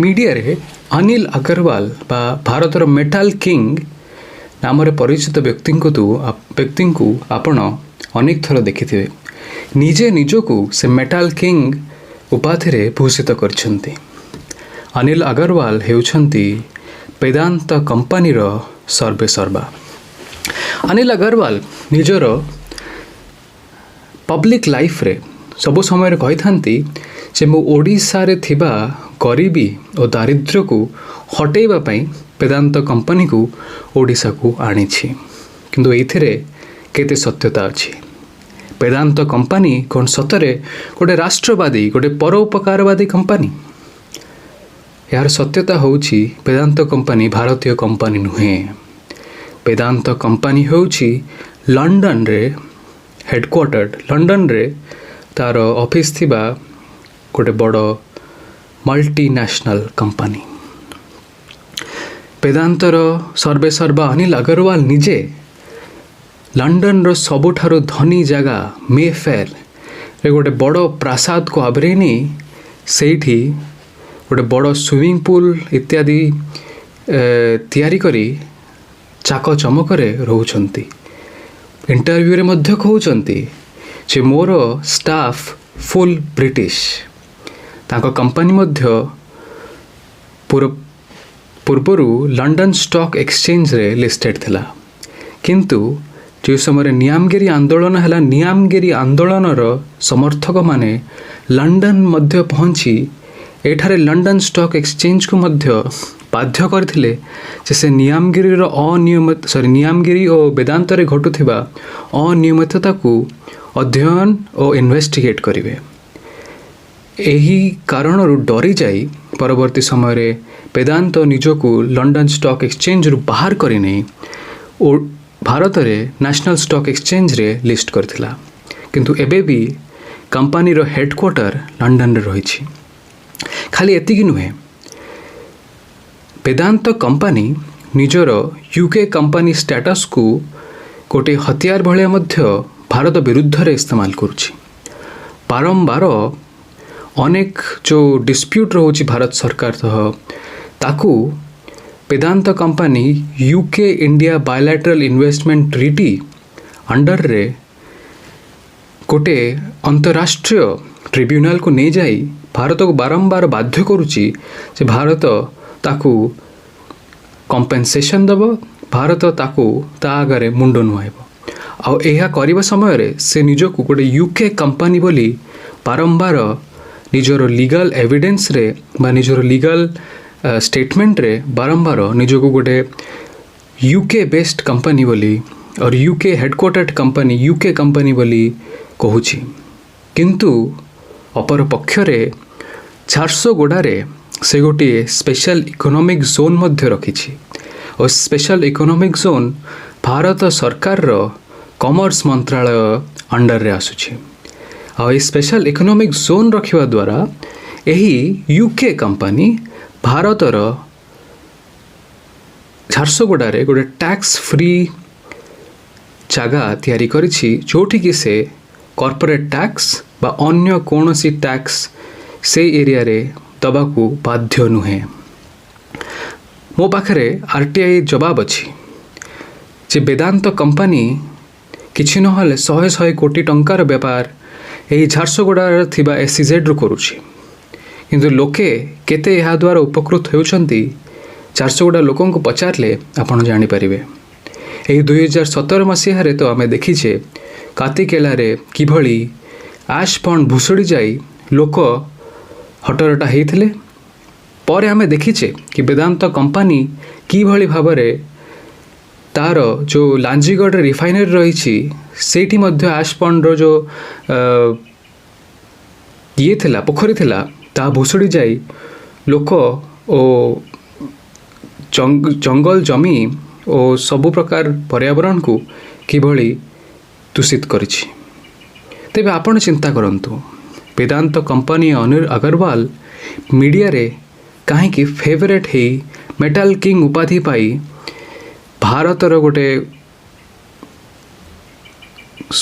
ମିଡ଼ିଆରେ ଅନିଲ ଅଗରୱାଲ ବା ଭାରତର ମେଟାଲ କିଙ୍ଗ ନାମରେ ପରିଚିତ ବ୍ୟକ୍ତିଙ୍କୁ ଆପଣ ଅନେକ ଥର ଦେଖିଥିବେ। ନିଜେ ନିଜକୁ ସେ ମେଟାଲ କିଙ୍ଗ ଉପାଧିରେ ଭୂଷିତ କରିଛନ୍ତି। ଅନିଲ ଅଗରୱାଲ ହେଉଛନ୍ତି ବେଦାନ୍ତ କମ୍ପାନୀର ସର୍ବେସର୍ବା। ଅନିଲ ଅଗରୱାଲ ନିଜର ପବ୍ଲିକ୍ ଲାଇଫରେ ସବୁ ସମୟରେ କହିଥାନ୍ତି ଯେ ମୁଁ ଓଡ଼ିଶାରେ ଥିବା ଗରିବୀ ଓ ଦାରିଦ୍ର୍ୟକୁ ହଟେଇବା ପାଇଁ ବେଦାନ୍ତ କମ୍ପାନୀକୁ ଓଡ଼ିଶାକୁ ଆଣିଛି। କିନ୍ତୁ ଏଇଥିରେ କେତେ ସତ୍ୟତା ଅଛି? ବେଦାନ୍ତ କମ୍ପାନୀ କ'ଣ ସତରେ ଗୋଟେ ରାଷ୍ଟ୍ରବାଦୀ, ଗୋଟେ ପରୋପକାରବାଦୀ କମ୍ପାନୀ? ଏହାର ସତ୍ୟତା ହେଉଛି, ବେଦାନ୍ତ କମ୍ପାନୀ ଭାରତୀୟ କମ୍ପାନୀ ନୁହେଁ। ବେଦାନ୍ତ କମ୍ପାନୀ ହେଉଛି ଲଣ୍ଡନରେ ହେଡ଼କ୍ୱାର୍ଟର୍ଡ, ଲଣ୍ଡନରେ ତା'ର ଅଫିସ୍ ଥିବା ଗୋଟେ ବଡ଼ ମଲ୍ଟିନ୍ୟାସନାଲ୍ କମ୍ପାନୀ। ବେଦାନ୍ତର ସର୍ବେସର୍ବା ଅନିଲ ଅଗରୱାଲ ନିଜେ ଲଣ୍ଡନର ସବୁଠାରୁ ଧନୀ ଜାଗା ମେଫେୟାରରେ ଗୋଟେ ବଡ଼ ପ୍ରାସାଦକୁ ଆବରେଇ ନେଇ ସେଇଠି ଗୋଟେ ବଡ଼ ସୁଇମିଂ ପୁଲ୍ ଇତ୍ୟାଦି ତିଆରି କରି ଚାକଚମକରେ ରହୁଛନ୍ତି। ଇଣ୍ଟରଭ୍ୟୁରେ ମଧ୍ୟ କହୁଛନ୍ତି ଯେ ମୋର ଷ୍ଟାଫ୍ ଫୁଲ୍ ବ୍ରିଟିଶ। ତାଙ୍କ କମ୍ପାନୀ ମଧ୍ୟ ପୂର୍ବରୁ ଲଣ୍ଡନ ଷ୍ଟକ୍ ଏକ୍ସଚେଞ୍ଜରେ ଲିଷ୍ଟେଡ୍ ଥିଲା। କିନ୍ତୁ ଯେଉଁ ସମୟରେ ନିୟାମଗିରି ଆନ୍ଦୋଳନ ହେଲା, ନିୟାମଗିରି ଆନ୍ଦୋଳନର ସମର୍ଥକମାନେ ଲଣ୍ଡନ ମଧ୍ୟ ପହଞ୍ଚି ଏଠାରେ ଲଣ୍ଡନ ଷ୍ଟକ୍ ଏକ୍ସଚେଞ୍ଜକୁ ମଧ୍ୟ ବାଧ୍ୟ କରିଥିଲେ ଯେ ସେ ନିୟାମଗିରିର ଅନିୟମିତ, ସରି, ନିୟାମଗିରି ଓ ବେଦାନ୍ତରେ ଘଟୁଥିବା ଅନିୟମିତତାକୁ ଅଧ୍ୟୟନ ଓ ଇନଭେଷ୍ଟିଗେଟ୍ କରିବେ। ଏହି କାରଣରୁ ଡରିଯାଇ ପରବର୍ତ୍ତୀ ସମୟରେ ବେଦାନ୍ତ ନିଜକୁ ଲଣ୍ଡନ ଷ୍ଟକ୍ ଏକ୍ସଚେଞ୍ଜରୁ ବାହାର କରିନେଇ ଓ ଭାରତରେ ନ୍ୟାସନାଲ୍ ଷ୍ଟକ୍ ଏକ୍ସଚେଞ୍ଜରେ ଲିଷ୍ଟ କରିଥିଲା। କିନ୍ତୁ ଏବେ ବି କମ୍ପାନୀର ହେଡ଼କ୍ୱାର୍ଟର ଲଣ୍ଡନରେ ରହିଛି। ଖାଲି ଏତିକି ନୁହେଁ, ବେଦାନ୍ତ କମ୍ପାନୀ ନିଜର ୟୁକେ କମ୍ପାନୀ ଷ୍ଟାଟସ୍କୁ ଗୋଟିଏ ହତିଆର ଭଳିଆ ମଧ୍ୟ ଭାରତ ବିରୁଦ୍ଧରେ ଇସ୍ତେମାଲ କରୁଛି। ବାରମ୍ବାର ଅନେକ ଯେଉଁ ଡିସ୍ପ୍ୟୁଟ୍ ରହୁଛି ଭାରତ ସରକାର ସହ, ତାକୁ Vedanta company UK India bilateral investment treaty ଅଣ୍ଡରରେ ଗୋଟେ ଅନ୍ତରାଷ୍ଟ୍ରୀୟ ଟ୍ରିବ୍ୟୁନାଲକୁ ନେଇଯାଇ ଭାରତକୁ ବାରମ୍ବାର ବାଧ୍ୟ କରୁଛି ଯେ ଭାରତ ତାକୁ କମ୍ପେନସେସନ୍ ଦେବ, ଭାରତ ତାକୁ ତା ଆଗରେ ମୁଣ୍ଡ ନୁଆଇବ। ଆଉ ଏହା କରିବା ସମୟରେ ସେ ନିଜକୁ ଗୋଟେ ୟୁକେ କମ୍ପାନୀ ବୋଲି ବାରମ୍ବାର ନିଜର ଲିଗାଲ ଏଭିଡେନ୍ସରେ ବା ନିଜର ଲିଗାଲ ଷ୍ଟେଟମେଣ୍ଟରେ ବାରମ୍ବାର ନିଜକୁ ଗୋଟେ ୟୁକେ ବେସ୍ଡ କମ୍ପାନୀ ବୋଲି और ୟୁକେ ହେଡ଼କ୍ୱାର୍ଟର୍ଡ କମ୍ପାନୀ, ୟୁକେ କମ୍ପାନୀ ବୋଲି କହୁଛି। କିନ୍ତୁ ଅପର ପକ୍ଷରେ ଝାରସୁଗୁଡ଼ାରେ ସେ ଗୋଟିଏ ସ୍ପେଶାଲ ଇକୋନୋମିକ୍ ଜୋନ୍ ମଧ୍ୟ ରଖିଛି ଓ ସ୍ପେଶାଲ ଇକୋନୋମିକ୍ ଜୋନ୍ ଭାରତ ସରକାରର କମର୍ସ ମନ୍ତ୍ରାଳୟ ଅଣ୍ଡରରେ ଆସୁଛି। ଆଉ ଏହି ସ୍ପେଶାଲ ଇକୋନୋମିକ୍ ଜୋନ୍ ରଖିବା ଦ୍ୱାରା ଏହି ୟୁକେ କମ୍ପାନୀ ଭାରତର ଝାରସୁଗୁଡ଼ାରେ ଗୋଟେ ଟ୍ୟାକ୍ସ ଫ୍ରି ଜାଗା ତିଆରି କରିଛି, ଯେଉଁଠିକି ସେ କର୍ପୋରେଟ୍ ଟ୍ୟାକ୍ସ ବା ଅନ୍ୟ କୌଣସି ଟ୍ୟାକ୍ସ ସେଇ ଏରିଆରେ ଦେବାକୁ ବାଧ୍ୟ ନୁହେଁ। ମୋ ପାଖରେ ଆରଟିଆଇ ଜବାବ ଅଛି ଯେ ବେଦାନ୍ତ କମ୍ପାନୀ କିଛି ନହେଲେ ଶହେ ଶହେ କୋଟି ଟଙ୍କାର ବେପାର ଏହି ଝାରସୁଗୁଡ଼ାରେ ଥିବା ଏସ୍ଇଜେଡ଼୍ରୁ କରୁଛି। କିନ୍ତୁ ଲୋକେ କେତେ ଏହା ଦ୍ୱାରା ଉପକୃତ ହେଉଛନ୍ତି, ଝାରସୁଗୁଡ଼ା ଲୋକଙ୍କୁ ପଚାରିଲେ ଆପଣ ଜାଣିପାରିବେ। ଏହି 2017 ମସିହାରେ ତ ଆମେ ଦେଖିଛେ କାତିକେଲାରେ କିଭଳି ଆଶ୍ ପଣ୍ଡ ଭୁଷୁଡ଼ି ଯାଇ ଲୋକ ହଟହଟା ହେଇଥିଲେ। ପରେ ଆମେ ଦେଖିଛେ କି ବେଦାନ୍ତ କମ୍ପାନୀ କିଭଳି ଭାବରେ ତା'ର ଯେଉଁ ଲାଞ୍ଜିଗଡ଼ରେ ରିଫାଇନାରୀ ରହିଛି, ସେଇଠି ମଧ୍ୟ ଆଶ୍ ପଣ୍ଡର ଯେଉଁ ଇଏ ଥିଲା, ପୋଖରୀ ଥିଲା, ତାହା ଭୁଷୁଡ଼ି ଯାଇ ଲୋକ ଓ ଜଙ୍ଗଲ ଜମି ଓ ସବୁ ପ୍ରକାର ପର୍ୟାବରଣକୁ କିଭଳି ଦୂଷିତ କରିଛି। ତେବେ ଆପଣ ଚିନ୍ତା କରନ୍ତୁ, ବେଦାନ୍ତ କମ୍ପାନୀ ଅନିଲ ଅଗରୱାଲ ମିଡ଼ିଆରେ କାହିଁକି ଫେଭରେଟ୍ ହେଇ ମେଟାଲ କିଙ୍ଗ ଉପାଧି ପାଇ ଭାରତର ଗୋଟେ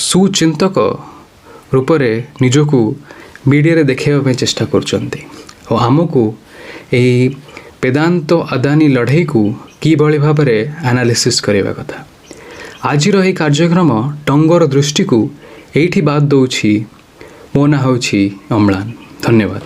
ସୁଚିନ୍ତକ ରୂପରେ ନିଜକୁ ମିଡ଼ିଆରେ ଦେଖାଇବା ପାଇଁ ଚେଷ୍ଟା କରୁଛନ୍ତି ଆଉ ଆମକୁ ଏହି ବେଦାନ୍ତ ଅଦାନୀ ଲଢ଼େଇକୁ କିଭଳି ଭାବରେ ଆନାଲିସିସ୍ କରିବା କଥା। ଆଜିର ଏହି କାର୍ଯ୍ୟକ୍ରମ ଟଙ୍ଗର ଦୃଷ୍ଟିକୁ ଏଇଠି ବାଦ ଦେଉଛି। ମୋ ନାଁ ହେଉଛି ଅମ୍ଳାନ। ଧନ୍ୟବାଦ।